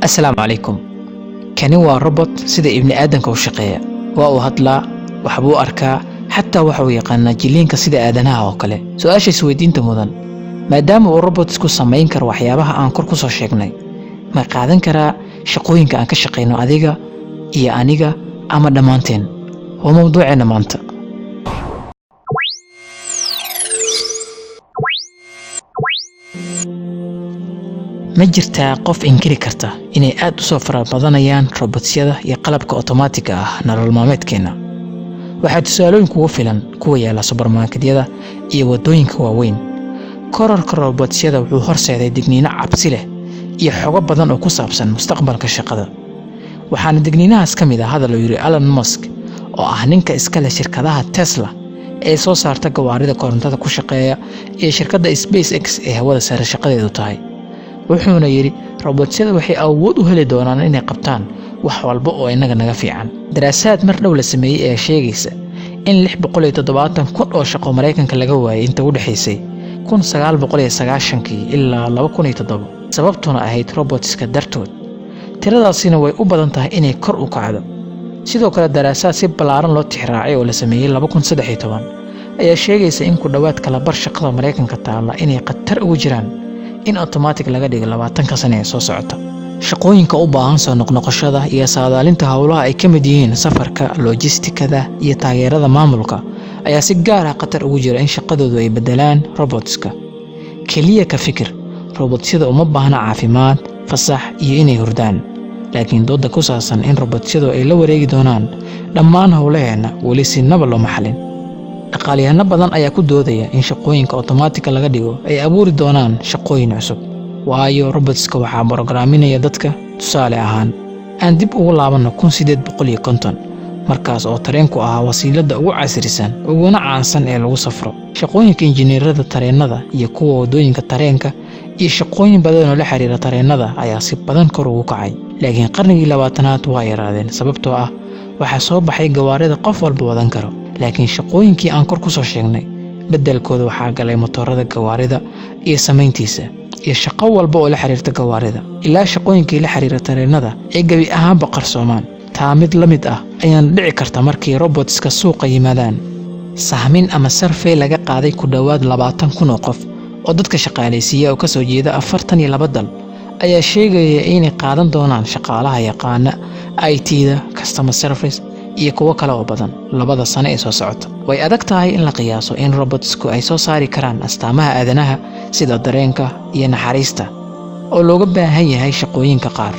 Assalaamu calaykum. Kani waa robot sida ibni aadanka u shaqeeya. Waa uu hadlaa, waxbuu arkaa, xataa waxa uu yaqaanaa jiliinka sida aadanaha oo kale. Su-aasha isweydiinta mudan, maadaama uu robotsku samayn karo waxyaabaha aan kor ku soo sheegnay, ma qaadan karaa shaqooyinka aan ka shaqayno adiga iyo aniga ama dhammaanteen? Waa mawduuceenna maanta. Ma jirtaa qof inkiri karta inay aad u soo farabadanayaan robotyada iyo qalabka otomaatiga ah nolol maalmeedkeenna? Waxaa tusaalooyin kugu filan kuwa yaala subarmarketyada iyo waddooyinka waaweyn. Kororka robotyada wuxuu horseeday digniino cabsi leh iyo xogo badan oo ku saabsan mustaqbalka shaqada. Waxaana digniinahaas ka mid ah hadal uu yidhi Elon Musk, oo ah ninka iska leh shirkadaha Tesla ee soo saarta gawaarida korontada ku shaqeeya iyo shirkadda SpaceX ee hawada sare shaqadeedu tahay. Wuxuuna yidhi robotyada waxay awood u heli doonaan inay qabtaan wax walba oo innaga naga fiican. Daraasaad mar dhow la sameeyey ayaa sheegaysa in 670,000 oo shaqo Maraykanka laga waayay inta u dhexaysay 1990kii ilaa 2007, sababtuna ahayd robotska dartood. Tiradaasina way u badan tahay inay kor u kacdo. Sidoo kale daraasaad si ballaaran loo tixraacay oo la sameeyey 2013 ayaa sheegaysa in ku dhowaad kalabar shaqada Maraykanka taalla inay khatar ugu jiraan in otomaatig laga dhigo 20-ka sane ee soo socota. Shaqooyinka u baahan soo noqnoqoshada iyo saadaalinta howlaha ay ka mid yihiin safarka, loojistikada iyo taageerada maamulka ayaa si gaar ah khatar ugu jira in shaqadoodu ay beddelaan robotska. Keliya ka fikir, robotyada uma baahna caafimaad, fasax iyo inay hurdaan. Laakiin doodda ku saabsan in robotyadu ay la wareegi doonaan dhammaan howlaheenna weli si naba looma xalin. Dhaqaalyahanno badan ayaa ku doodaya in shaqooyinka otomaatigka laga dhigo ay abuuri doonaan shaqooyin cusub, waayo robotska waxaa borograaminaya dadka. Tusaale ahaan, aan dib ugu laabanno 1850, markaas oo tareenku ahaa wasiiladda ugu casrisan uguna caansan ee lagu safro. Shaqooyinka injineerada tareennada iyo kuwa waddooyinka tareenka iyo shaqooyin badan oo la xiriira tareennada ayaa si badan kor ugu kacay. Laakiin qarnigii 20aad waa yaraadeen, sababtoo ah waxaa soo baxay gawaarida qof walba wadan karo. Laakiin shaqooyinkii aan kor ku soo sheegnay beddelkooda waxaa galay motoorada gawaarida iyo samayntiisa iyo shaqo walba oo la xiriirta gawaarida, ilaa shaqooyinkii la xiriira tareennada ay gebi ahaanba qarsoomaan. Taa mid la mid ah ayaana dhici karta markii robotska suuqa yimaadaan. Sahmin ama sarfey laga qaaday ku dhowaad 20,000 oo qof oo dadka shaqaalaysiiya oo ka soo jeeda 42 dal ayaa sheegaya inay qaadan doonaan shaqaalaha yaqaana IT-da, customer service iyo kuwo kale oo badan 2da sano ee soo socota. Way adag tahay in la qiyaaso in robotsku ay soo saari karaan astaamaha aadanaha sida dareenka iyo naxariista oo looga baahan yahay shaqooyinka qaar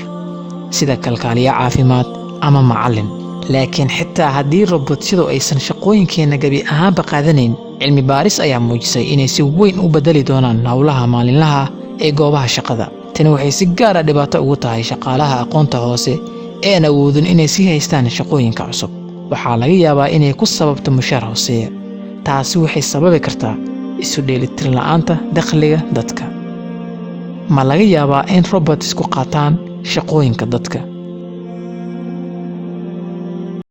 sida kalkaaliye caafimaad ama macallin. Laakiin xitaa haddii robotyadu aysan shaqooyinkeenna gebi ahaanba qaadanayn, cilmi baaris ayaa muujisay inay si weyn u beddeli doonaan howlaha maalinlaha ah ee goobaha shaqada. Tani waxay si gaar ah dhibaato ugu tahay shaqaalaha aqoonta hoose ee aan awoodin inay sii haystaan shaqooyinka cusub. Waxaa laga yaabaa inay ku sababto mushaar hooseeya. Taasi waxay sababi kartaa isu dheelitir la'aanta dakhliga dadka. Ma laga yaabaa in robotsku qaataan shaqooyinka dadka?